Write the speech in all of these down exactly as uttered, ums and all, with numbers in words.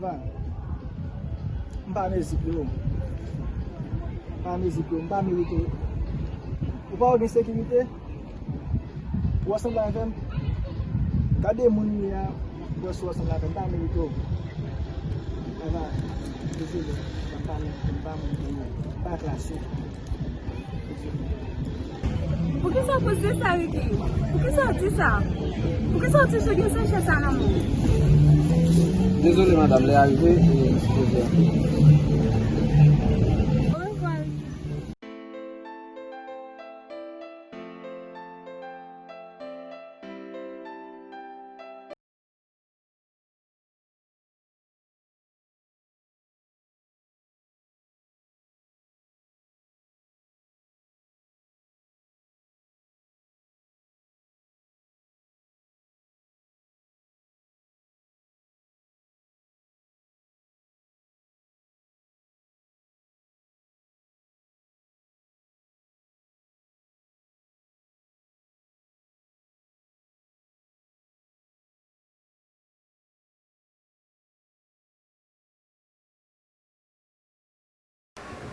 M pa mezip yo. M pa mezip yo. M pa merite. Ou pa wè gen sekirite? Ou ansanm avè m? Gade moun m ye a, ou wè si w ansanm avè m, m pa merite w. Ava, dezole, m pa merite, m pa moun pou ou, m pa klase w. Poukisa w poze sa, Ricky? Poukisa w di sa? Poukisa w toujou gen sachè sa nan men w? Dezole, madanm, lè a rive, e m sipoze antre. Orevwa, Ricky.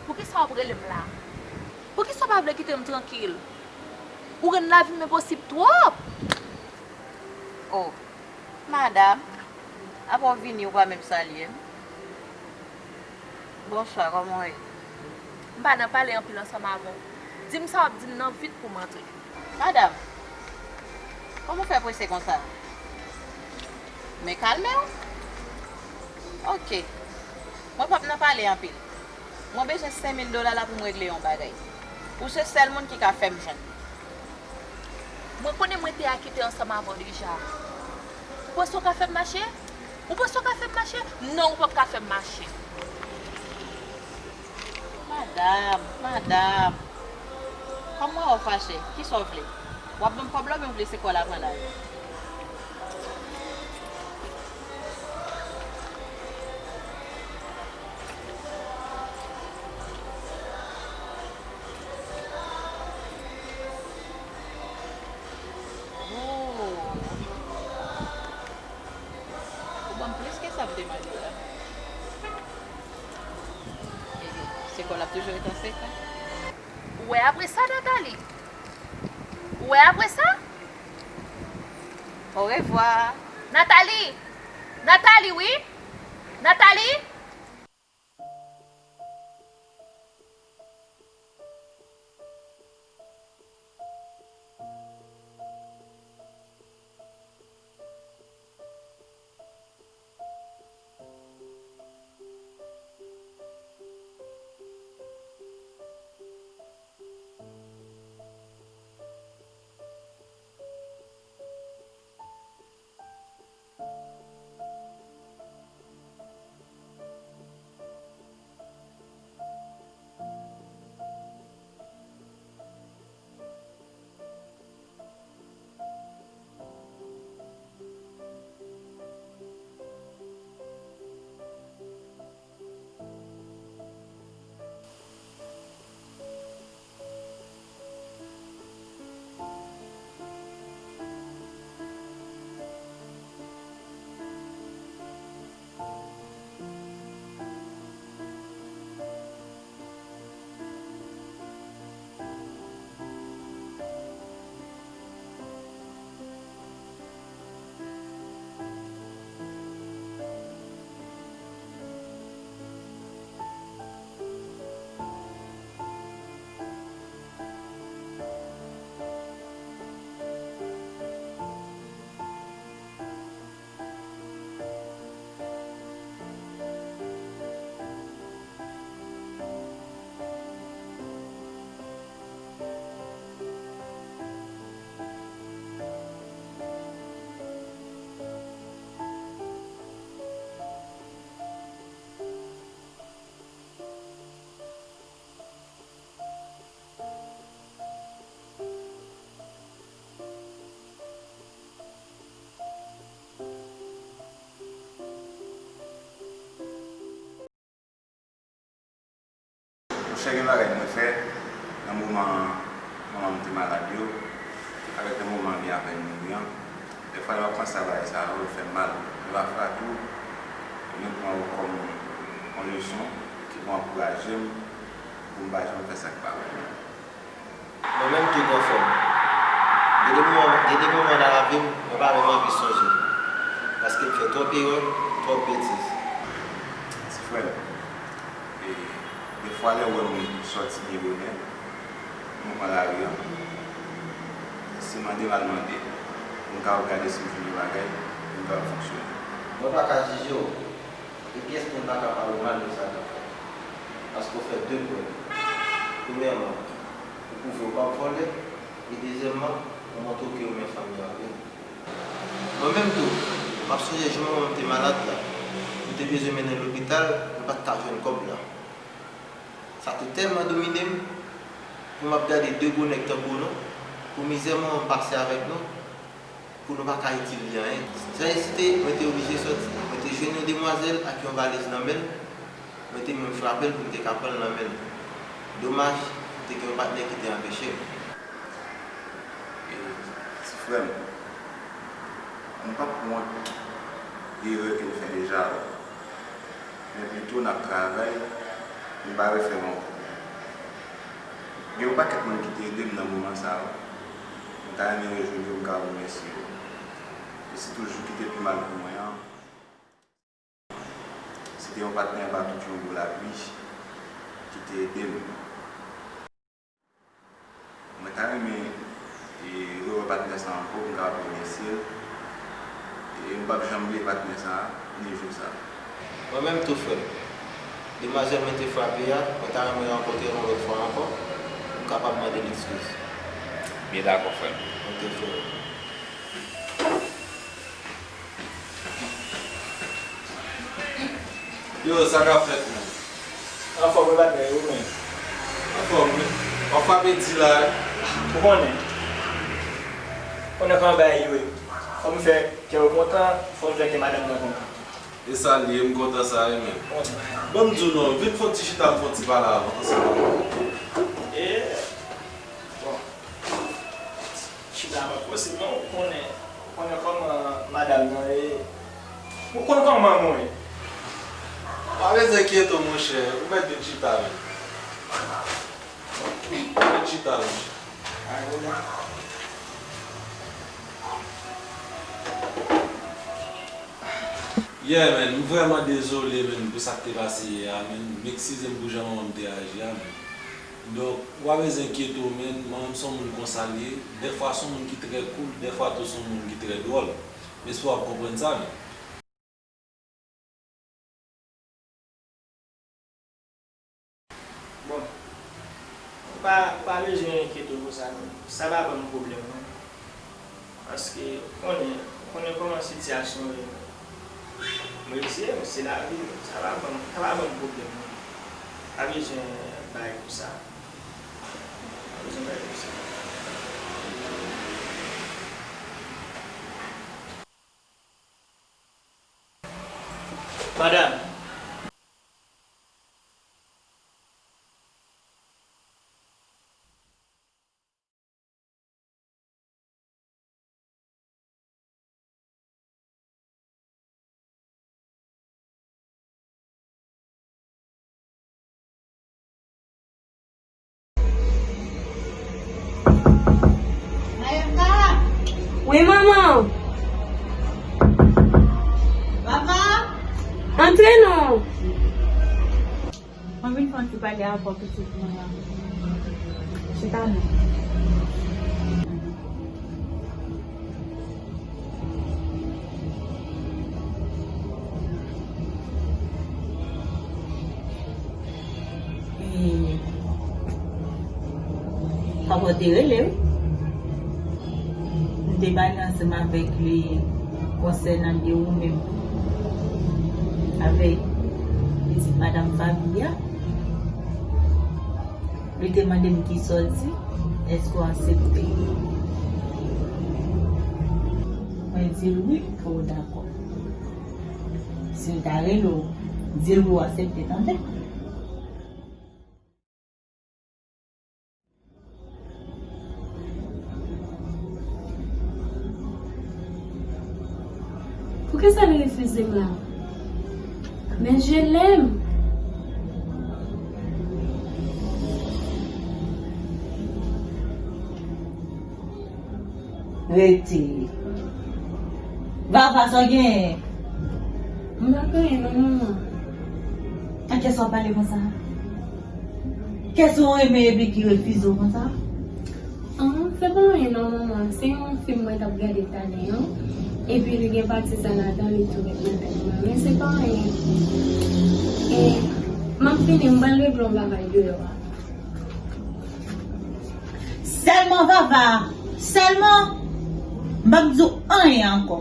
Poukisa w ap rele m la? Poukisa w pa vle kite m trankil? Ou rann lavi m enposib twòp! Oh, madanm, apa w vini, ou pa menm salye m? Bonswa, kòman w ye? M pa nan pale anpil ansanm avè w. Di m sa w ap di m nan vit pou m antre. Madanm, kòman w fè prese konsa? Men kalme w. Oke. Mwen p ap nan pale anpil. Mwen bezwen senk mil dola la pou m regle yon bagay. Ou se sèl moun ki ka fè m jwenn li. Mwen konnen mwen te akite ansanm avè w deja. Ou panse w ka fè m mache? Ou panse w ka fè m mache? Non, ou p ap ka fè m mache. Madanm, madanm. Kòm mwen wè w fache, kisa w vle? W ap ban m kòb la oubyen w vle se kò la pran lari? Oh. Ou ban m plis ke sa m te mande a. Ebyen, se kò l ap toujou ret an sekrè. Ou wè apre sa, Nathalie? Ou wè apre sa? Orevwa. Nathalie! Nathalie, wi! Nathalie! Monchè, gen bagay mwen fè nan moman manman m te malad yo, avèk nan moman li apèn mouri an. Dèfwa lè m ap panse a bagay sa yo, l fè m mal. Lè m ap frape w, Mwen pran ou kòm yon leson ki pou ankouraje m pou m pa janm fè sa k pa bon. Mwen menm tou, gran frè m. Gen de moman, gen de moman nan lavi m, mwen pa menm anvi sonje. Paske m fè twòp erè, twòp betiz. Ti frè m, e, defwa lè w wè m sòti byen bonè, mwen pran lari a, si mande m al mande, pou m kapab gade si m jwenn yon bagay, pou m kapab fonksyone. Mwen pa ka jije w. E pyès moun pa ka pale w mal de sa k ap fèt. Paske w fè de prèv. Premyèman, ou pwouve w p ap vòlè, e dezyèmman, ou montre w ke w renmen fanmi w anpil. Mwen menm tou, m ap sonje jou manman m te malad la. Nou te bezwen mennen l lopital, nou pa t ka jwenn kòb la. Sa te tèlman domine m, pou m ap gade de gwo nèg tankou nou, pou mizè manman m pase avèk nou, pou nou pa ka itil li anyen. Jan esite, mwen te oblije sòti. Mwen te jwenn yon demwazèl ak yon valiz nan men l. Mwen te menm frape l pou m te ka pran l nan men l. Domaj, m te gen yon patnè ki te anpeche m. E, ti frè m, nou p ap wont de erè ke n fè deja yo. Men pito n ap travay pou n pa refè l ankò. Gen yon pakèt moun ki te ede m nan moman sa yo. Mwen ta renmen rejwenn yo, m ka remèsye yo. E sitou jou ki te pi mal pou mwen an, se te yon patnè anba tout yon gwo lapli ki te ede m. Mwen ta renmen, e, rewè patnè sa ankò pou m kapab remèsye l. E m p ap janm bliye patnè sa a, ni jou sa a. Mwen menm tou, frè m. Demwazèl mwen te frape a, mwen ta renmen rankontre l yon lòt fwa ankò, pou m kapab mande l eskiz. Byen dakò, frè m. Ok, frè m. Yo, sa k ap fèt, menn? Anfòm wi, patnè, e ou menm? Anfòm wi. W ap frape di la wi. Ou konnen. Konnen kòman bagay yo ye. Fò m fè kè yo kontan, fò m fè kè madanm nan kontan. E sa l ye, m kontan sa wi, menn. Bon, ban m di w non, vin fè yon ti chita, m fè yon ti pale avan, ansanm avè w. E, bon. Chita pa posib non, ou konnen, ou konnen kòman madanm nan ye. Ou konn kòman manman w ye. Pa bezwen enkyete w, monchè, ou mèt vin chita menm. Vin chita, monchè. Yeah, menn, m vrèman dezole, menn, pou sa k te pase yè a, menn. M eskize m pou jan manman m te aji a, menn. Donk, ou pa bezwen enkyete w, menn. Manman m se yon moun konsa l ye. Dèfwa se yon moun ki trè cool, dèfwa tou se yon moun ki trè dwòl. M espere w ap konprann sa, menn. Bon, ou pa, ou pa bezwen enkyete w pou sa, non. Sa pa ban m pwoblèm, non. Paske, ou konnen, ou konnen kòman sitiyasyon yo ye, non. M reziye m, se lavi, non. Sa pa ban m, sa pa ban m pwoblèm, non. Pa bezwen bay pou sa. Pa bezwen bay pou sa. Madanm. Wi, manman. Papa? Antre non. Mwen vin fè yon ti pale avè w, pitit mwen an. Chita non. E, papa w te rele, wi. M te pale ansanm avèk li konsènan de ou menm. Avèk pitit madanm Fabi a. Li te mande m kisa w di, èske w aksepte? Mwen di l wi, ke w dakò. Si l ta rele w, di l wi, w aksepte, tande. Poukisa l refize m la? Mais je l'aime. Rete. Vava, sa w genyen? M pa gen anyen non, manman. Ak kiyès w ap pale konsa? Kiyès ou renmen epi ki refize w konsa? An, se pa anyen non, manman. Se yon fim mwen t ap gade talè an. Epi li gen pati sa ladan, li tou ret nan tèt mwen. Men se pa anyen. E, m ap fini, m pral regle yon bagay deyò a. Sèlman Vava, sèlman. M p ap di w anyen ankò.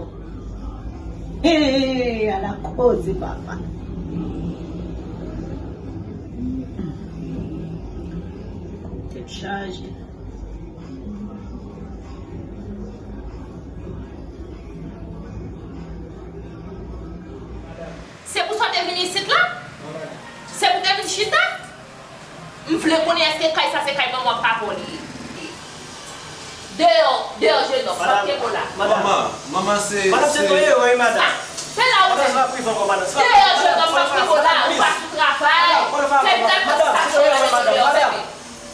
Hey, ala koze papa. Tèt chaje. Se pou sa w te vin isit la? Se pou w te vin chita? M vle konnen èske kay sa se kay manman w ak papa w li ye. Deyò, deyò, jenòm, m ap kenbe w la. Manman, manman, se, madanm, se se yon erè, wi, madanm. Fè la ou menm. Madanm, se pa prive ankò, madanm. Deyò, jenòm, m ap kenbe w la, ou pa sou travay. Fè m gad kòman sa chanje deyò, fèmen.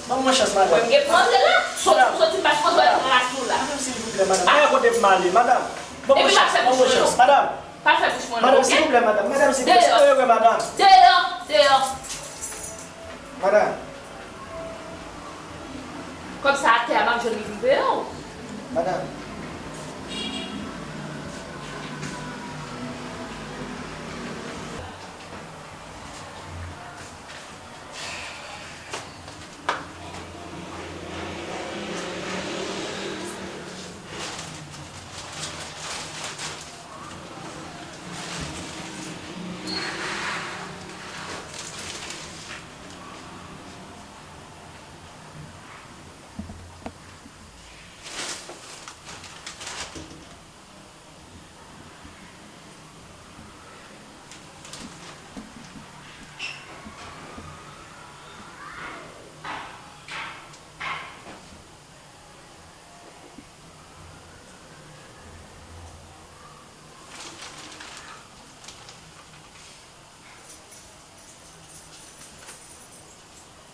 Ban mwen chans, madanm. Mwen gen pou antre la. Soti, soti, m pa sipoze wè tras ou la. Madanm, silvouplè, madanm. Pa gen kote pou m ale, madanm. Ban mwen chans, ban mwen chans, madanm. Pa fè bouch mwen long, oke? Madanm, silvouplè, madanm. Madanm, silvouplè, se yon erè, madanm. Deyò, deyò. Madanm. Kòb sa atè a, m ap jwenn li pou m peye w. Madanm.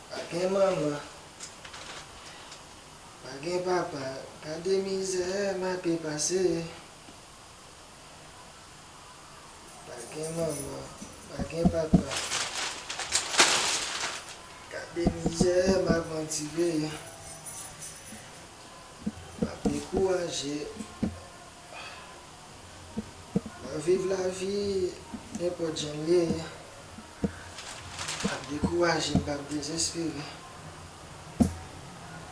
Pa gen manman, pa gen papa, gade mizè m ape pase. Pa gen manman, pa gen papa, gade mizè m ap andire. M ap dekouraje. M ap viv lavi nenpòt jan l ye. M ap dekouraje, m p ap dezespere.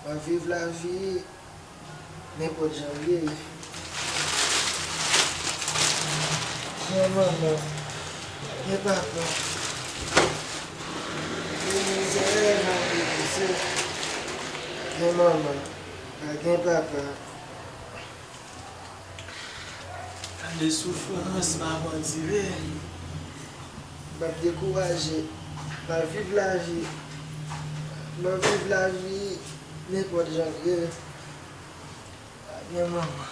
M ap viv lavi nenpòt jan l ye. Pa gen manman, pa gen papa. Gen mizè, m ap depase. Pa gen manman, pa gen papa. Gade soufrans m ap andire. M p ap dekouraje. M ap viv lavi. M ap viv lavi nenpòt jan l ye. Pa gen manman.